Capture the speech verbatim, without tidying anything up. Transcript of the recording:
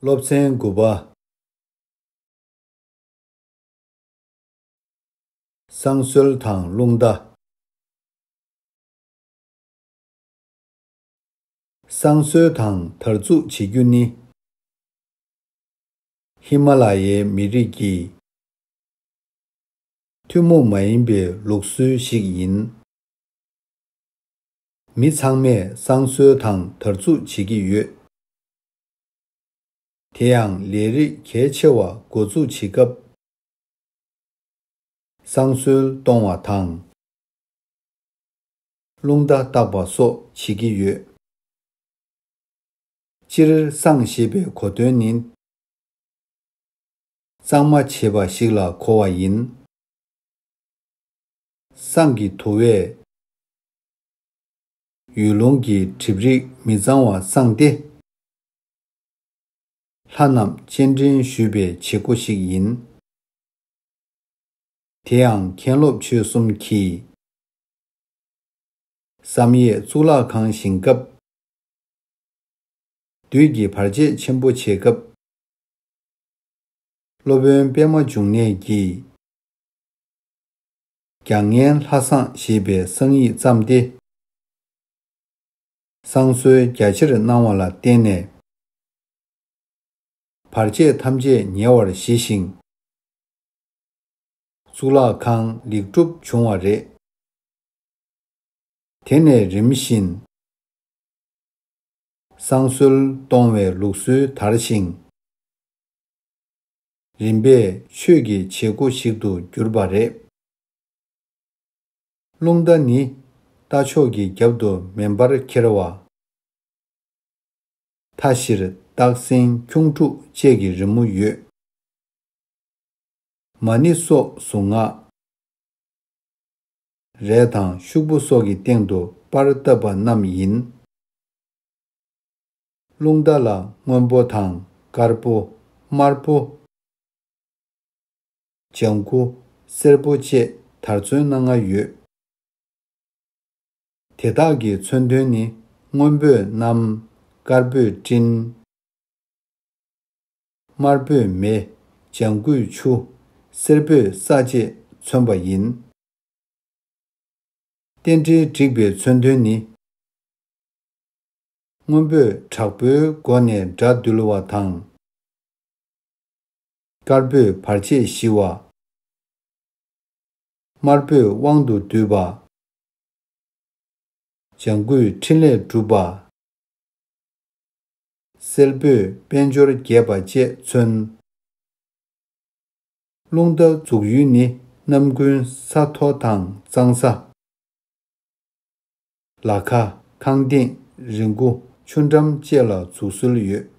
སློབ་ཚན་དགུ་པ། བསང་གསོལ་དང་རླུང་རྟ། བསང་གསོལ་དང་དར་འཛུགས་བྱེད་རྒྱུ་ནི། ཧི་མ་ལ་ཡའི་མི་རིགས་ཀྱི་ཐུན་མོང་མ་ཡིན་པའི་ལུགས་སྲོལ་ཞིག་ཡིན། མི་ཚང་མས་བསང་གསོལ་དང་དར་འཛུགས་བྱེད་ཀྱི་ཡོད། དེ་ཡང་ལས་རིགས་གལ་ཆེ་བ་འགོ་འཛུགས་བྱེད་སྐབས། བསང་གསོལ་གཏོང་བ་དང་། རླུང་རྟ་བཏགས་པ་སོགས་བྱེད་ཀྱི་ཡོད། སྤྱིར་བསང་ཞེས་པའི་གོ་དོན་ནི། གཙང་མ་བྱེད་པ་ཞིག་ལ་གོ་བ་ཡིན། བསང་གི་དུ་བས་ཡུལ་ལུང་གི་གྲིབ་རིགས་མི་གཙང་བ་སངས་ཏེ། ལྷ་རྣམས་སྤྱན་འདྲེན་ཞུས་པའི་བྱེད་སྒོ་ཞིག་ཡིན། དེ་ཡང་མཁན་སློབ་ཆོས་གསུམ་གྱིས་བསམ་ཡས་གཙུག་ལག་ཁང་བཞེངས་སྐབས། བདུད་ཀྱི་བར་ཆད་ཆེན་པོ་བྱེད་སྐབས། སློབ་དཔོན་པདྨ་འབྱུང་གནས་ཀྱིས་རྒྱ་ངན་ལྷ་བསང་ཞེས་པའི་བསང་ཡིག་བརྩམས་ཏེ། བསང་གསོལ་རྒྱ་ཆེར་གནང་བ་ལ་བརྟེན་ནས། བར་ཆད་ཐམས་ཅད་ཉེ་བར་ཞི་ཞིང་། གཙུག་ལག་ཁང་ལེགས་གྲུབ་བྱུང་བ་རེད། དེ་ནས་རིམ་བཞིན་བསང་གསོལ་གཏོང་བའི་ལུགས་སྲོལ་དར་ཞིང་། རིམ་པས་ཆོས་ཀྱི་བྱེད་སྒོ་ཞིག་ཏུ་གྱུར་པ་རེད། རླུང་རྟ་ནི་རྟ་མཆོག་གི་རྒྱབ་ཏུ་མེ་འབར་འཁྱེར་བ། མཐའ་བཞིར་སྟག་སེང་ཁྱུང་འབྲུག་བཅས་ཀྱི་རི་མོ་ཡོད། མ་ཎི་སོགས་གཟུངས་སྔགས། རས་དང་ཤོག་བུ་སོགས་ཀྱི་སྟེང་དུ་པར་བཏབ་པ་རྣམས་ཡིན། རླུང་རྟ་ལ་སྔོན་པོ་དང་དཀར་པོ། དམར་པོ། ལྗང་གུ། སེར་པོ་བཅས་དར་ཚོན་སྣ་ལྔ་ཡོད། དེ་དག་གི་མཚོན་དོན་ནི། སྔོན་པོས་གནམ། དཀར་པོས་སྤྲིན། དམར་པོས་མེ། ལྗང་གུས་ཆུ། སེར་པོས་ས་བཅས་མཚོན་པ་ཡིན། རྟེན་འབྲེལ་བསྒྲིགས་པའི་མཚོན་དོན་ནི། སྔོན་པོས་དྲག་པོའི་སྒོ་ནས་དགྲ་འདུལ་བ་དང་། དཀར་པོས་བར་ཆད་ཞི་བ། དམར་པོས་དབང་དུ་བསྡུས་པ། ལྗང་གུས་ཕྲིན་ལས་སྒྲུབ་པ། སེར་པོས་དཔལ་འབྱོར་རྒྱས་པ་བཅས་མཚོན། རླུང་རྟ་འཛུགས་ཡུལ་ནི་གནམ་དགུན་ས་མཐོ་དང་གཙང་ས། ལ་ཁ། ཁང་སྟེང་། རི་མགོ། ཆུ་འགྲམ་བཅས་ལ་འཛུགས་སྲོལ་ཡོད།